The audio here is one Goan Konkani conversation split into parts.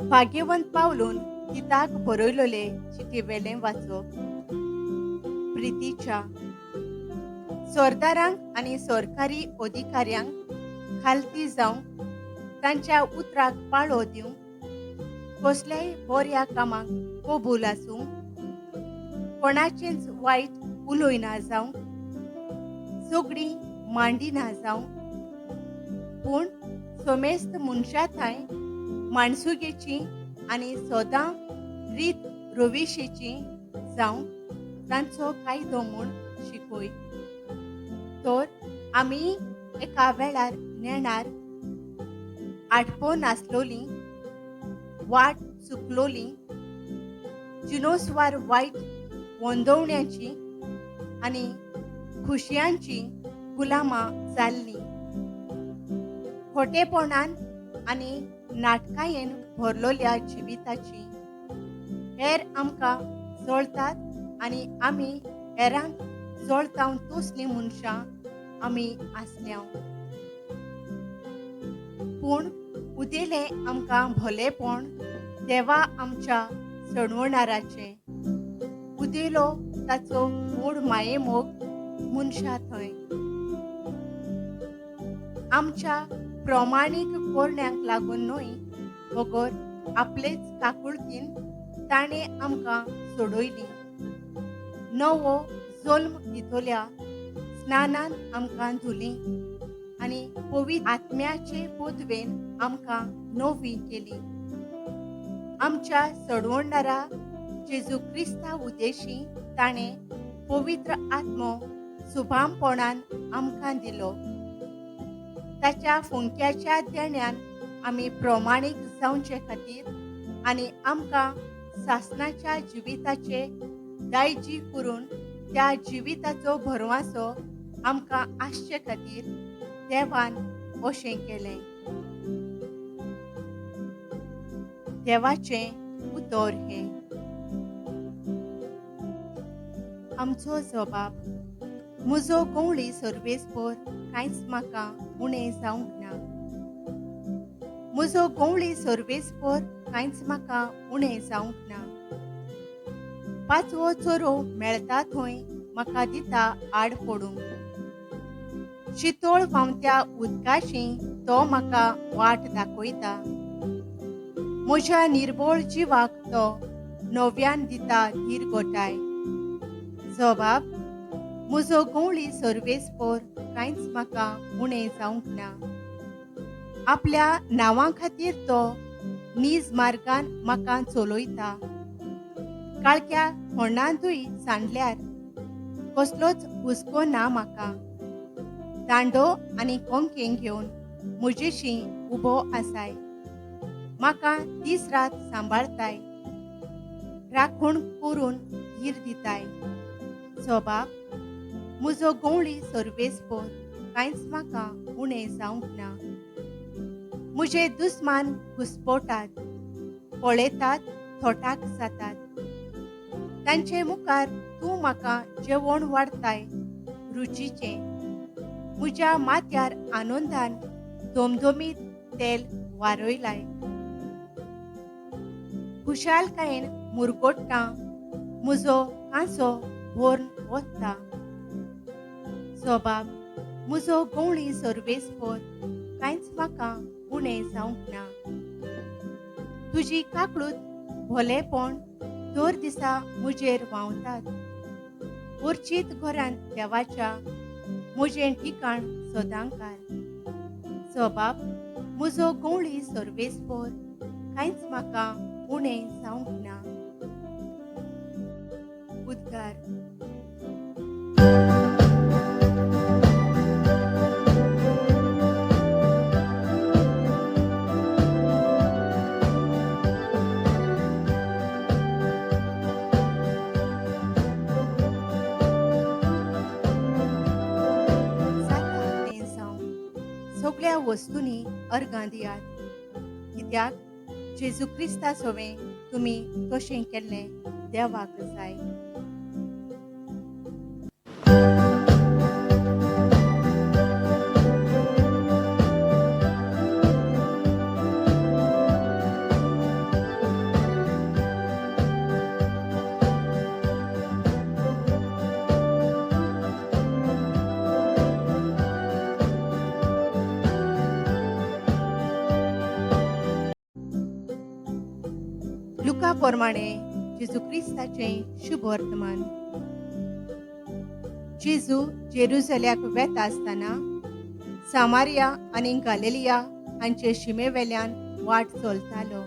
भाग्यवंत पावलून तिताक बरयलोले चिठयेवेलें वाचप. प्रितीच्या सरदारांक आनी सरकारी अधिकाऱ्यांक खालती जावंक, तांच्या उतराक पाळो दिवंक, कसल्याय बऱ्या कामाक कबूल आसूंक, कोणाचेंच वायट उलयना जावंक, सगळीं मांडिना जावंक, पूण समेस्त मनशा थांय माणसुगेची आनी सदां रीत रविशेची जावंक तांचो कायदो म्हूण शिकय. तर आमी एका वेळार नेणार आटपो नासलोली, वाट चुकलोली, जिनोसवार वायट वंदवण्याची आनी खुशयांची गुलामां जाल्लीं, खोटेपणान आनी नाटकायेन भरलोल्या जिविताची. हेर आमकां जळतात आनी आमी हेरांक जळतावन तसलीं मनशां आमी आसल्या. पूण उदेलें आमकां भलेपण देवा आमच्या सणवणाराचें, उदेलो ताचो व्हड मायेमोग मनशा थंय. आमच्या प्रमाणीक करण्यांक लागून न्हय, बगर आपलेच काकुळतीन ताणें आमकां सोडयली. नवो जल्म दितल्या स्नानान आमकां धुली आनी पवित्र आत्म्याचे पदवेन आमकां नवी केली. आमच्या सडवणारा जेजू क्रिस्ता उद्देशी ताणें पवित्र आत्मो सुभामपणान आमकां दिलो. ताच्या फुंक्याच्या देण्यान आमी प्रमाणीक जावचे खातीर आनी आमकां सासणाच्या जिविताचे दायजी करून त्या जिविताचो भरवासो आमकां आसचे खातीर देवान अशें केलें. देवाचें उतर हें. आमचो जबाब. म्हजो गवळी सर्वेस्पर कांयच म्हाका उणें जावंक ना. म्हजो गवळी सर्वेस्पर कांयच म्हाका उणें जावंक ना. पांचवो चोरो मेळटा थंय म्हाका दिता आड पडूंक. शितोळ व्हांवत्या उदकाशी तो म्हाका वाट दाखयता. म्हज्या निर्बळ जिवाक तो नव्यान दिता धीर गोठाय. जबाब. म्हजो गवळी सर्वेस्पर कांयच म्हाका उणें जावंक ना. आपल्या नांवा खातीर तो नीज मार्गान म्हाका चलयता. काळख्या होणांतूय सांडल्यार कसलोच हुस्को ना म्हाका. दांडो आनी कोंकें घेवन म्हजेशी उबो आसाय. म्हाका दीस रात सांबाळताय, राखण करून धीर दिताय. जबाब. म्हजो गवळी सर्वेस्पर कांयच म्हाका उणें जावंक ना. म्हजे दुस्मान घुस्पोटात, पळयतात, थोटाक जातात. तांचे मुखार तूं म्हाका जेवण वाडताय रुचीचें. म्हज्या माथ्यार आनंदान धमधमीत तेल वारयलाय. खुशालकायेन मुरगोट्टा, म्हजो कांसो भरून वता. जबाब. म्हजो गवळी सर्वेस्पर कांयच म्हाका उणें जावंक ना. तुजी काकळूत भोलेपण दर दिसा म्हजेर व्हांवतात. वर्चीत घरांत देवाच्या म्हजें ठिकाण सदांकाळ. जबाब. म्हजो गवळी सर्वेस्पर कांयच म्हाका उणें जावंक ना. उद्गार. जाता तें जावं. सगळ्या वस्तूंनी अर्गां दियात, कित्याक जेजू क्रिस्ता सवें तुमी तशें केल्लें देवाक जाय. प्रमाणे जेजू क्रिस्ताचें शुभ वर्तमान. जेजू जेरुजल्याक वेता आसतना सामारिया आनी गालेलिया हांचे शिमे वेल्यान वाट चलतालो.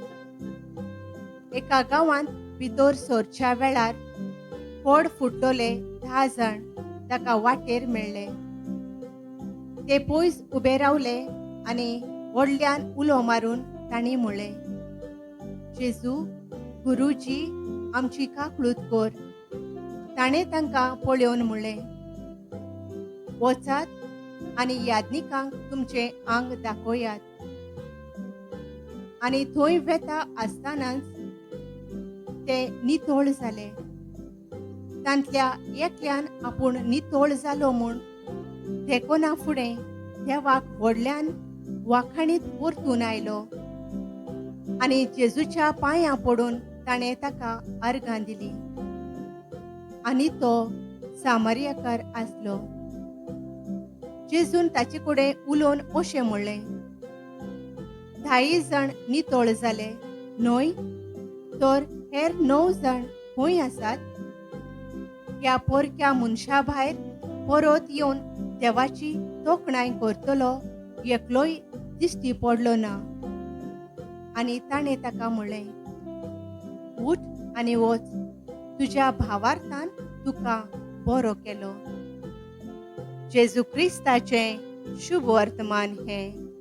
एका गांवांत भितर सरच्या वेळार फोड फुटलोले 10 जाण ताका वाटेर मेळ्ळे. ते पयस उबे रावले आनी व्हडल्यान उलो मारून तांणी म्हणलें, जेजू गुरुजी, आमची काकळूत कर. ताणें तांकां पळोवन म्हणलें, वचात आनी याज्ञिकांक तुमचें आंग दाखयात. आनी थंय वेता आसतनाच ते नितळ जाले. तांतल्या एकल्यान आपूण नितळ जालो म्हूण देखना फुडें देवाक व्हडल्यान वाखाणीत परतून आयलो आनी जेजूच्या पांयां पडून ताणें ताका अर्गां दिली. आनी तो सामरियाकार आसलो. जेजून ताचे कडेन उलोवन अशें म्हणलें, 10 जाण नितळ जाले न्हय, तर हेर 9 जाण खंय आसात? ह्या पोरक्या मनशा भायर परत येवन देवाची तोखणाय करतलो एकलोय दिश्टी पडलो ना. आनी ताणें ताका म्हणलें, उठ आनी वच, तुज्या भावार्थान तुका बरो केलो. जेजू क्रिस्ताचें शुभ वर्तमान हें.